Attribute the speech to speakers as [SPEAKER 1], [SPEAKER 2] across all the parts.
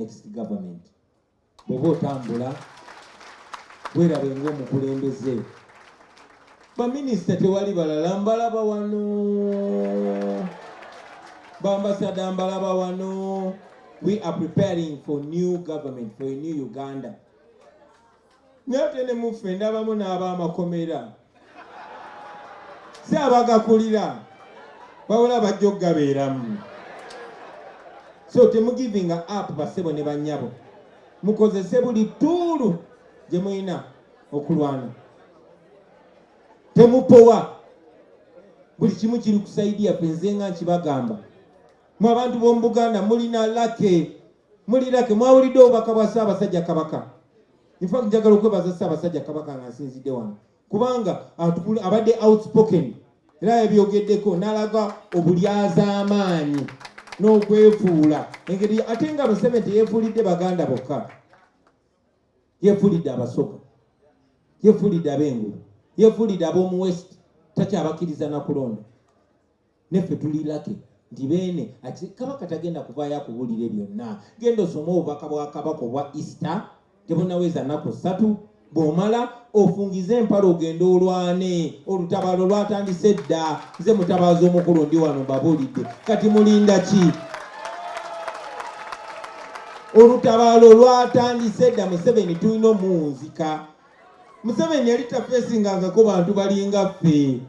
[SPEAKER 1] Next government. Bw'oba otambula weerabe ng'omukulembeze. Baminisita tewali balala mbalaba wano, bambasada mbalaba wano. We are preparing for new government, for a new Uganda. Naye ate ne muffe ndabamu n'ab'amakomera, si abagakulira wabula bajja okugabeeramu. So temugivinga up, basebo ne bannyabo, mukozese buli tool gye mulina okulwana. Temupowa, buli kimu kiri ku side yaffe. Nze nga nkibagamba, mwe abantu b'omu Buganda mulina luck, muli lucky. Mwawulidde obubaka bwa Ssaabasajja Kabaka. In fact, njagala okwebaza Ssaabasajja Kabaka nga nsinzidde wano, kubanga abadde outspoken era yabyogeddeko n'alaga obulyazaamaanyi n'okwefuula engeri, ate nga Museveni teyeefuulidde Baganda bokka, yeefuulidde Abasoga, yeefuulidde Ab'engulu, yeefuulidde ab'omu West, takyabakkiriza na kulonda. Neffe tuli lucky nti beene ati Kabaka tagenda kuvaayo akubuulire byonna. Genda osome obubaka bwa Kabaka obwa Easter, tebunaweza nnaku 3. Bw'omala ofungize empala ogende olwane olutabaalo lwatandise dda. Nze mutabaazi omukulu, ndi wano mbabuulidde. Kati mulinda ki? Olutabaalo lwatandise dda. Museveni tulina omuwunzika. Museveni yali tafeesingangako bantu balinga ffe,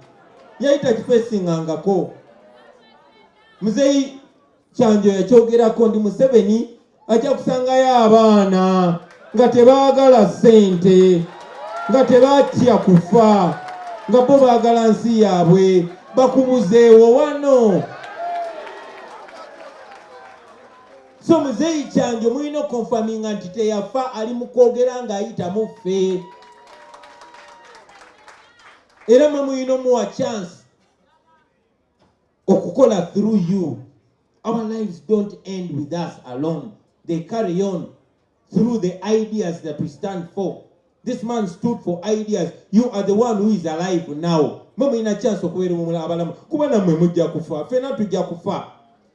[SPEAKER 1] yali takifeesingangako. Muzeeyi Kyanjo yakyogerako ndi Museveni ajja kusangayo abaana nga tebaagala ssente, nga tebatya kufa, nga bo baagala nsi yaabwe. Bakubuzeewo wano. So Muzeeyi Kyanjo mulina okuconfirminga nti teyafa, ali mu kwogera ng'ayita mu ffe, era mwe mulina omuwa chance okukola through you. Our lives don't end with us alone, they carry on through the ideas that we stand for. This man stood for ideas. You are the one who is alive now. Mwe mulina chance okubeera omula abalamu, kuba nammwe mujja kufa, ffenna tujja kufa.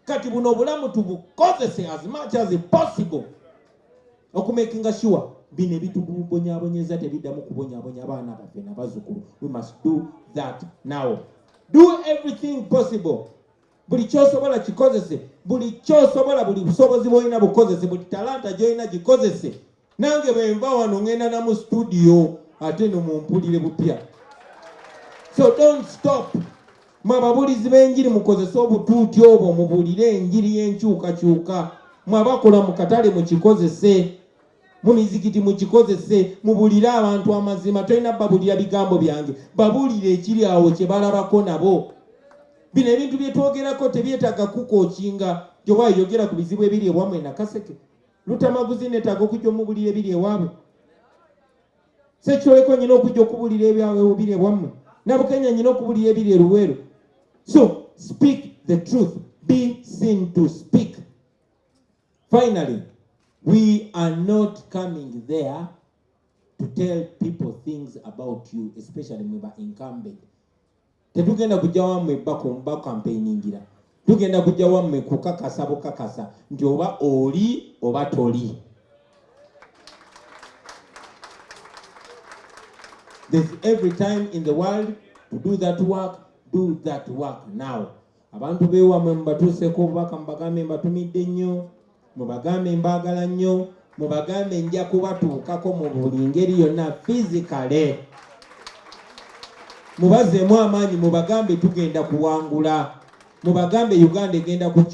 [SPEAKER 1] Kati buno obulamu tubukozese as much as possible okumakinga sure bino ebitubonyaabonyeza tebiddamu kubonyaabonya abaana baffe n'abazzukulu. We must do that now. Do everything possible. Buli kyosobola kikozese, buli kyosobola, buli busobozi bwolina bukozese, buli talanta gyolina gikozese. Nange bwenva wano ngenda na mu studio ate no mumpulire bupya. So don't stop. Mwe ababulizi b'enjiri, mukozese obutuuti obwo mubuulire enjiri y'enkyukakyuka. Mwe abakola mu katale, mukikozese. Mu mizikiti mukikozese, mubuulire abantu amazima. Tolina babulira bigambo byange, babuulire ekiri awo kye balabako nabo. Bino ebintu bye twogerako tebyetaaga kukookinga gyoba yogera ku bizibu ebiri ewammwe. Nakaseke Lutamaguzi neetaaga okujja omubulira ebiri ewaabwe? Sekitoleko nyina okujja okubulira ebyabwe ebiri ewammwe? Nabukenya nyina okubulira ebiri eruweero? So speak the truth, be seen to speak. Finally, we are not coming there to tell people things about you, especially mwe ba incumbent. Tetugenda kujja wammwe bacampaigningira, tugenda kujja wammwe kukakasa bukakasa nti oba oli oba toli. There's every time in the world to do that work. Do that work now. Abantu beewammwe mubatuuseeko obubaka, mubagambe mbatumidde nnyo, mubagambe mbaagala nnyo, mubagambe nja kubatuukako mu buli ngeri yonna physically. Mubazeemu amaanyi, mubagambe tugenda kuwangula, mubagambe Uganda egenda kukyuka.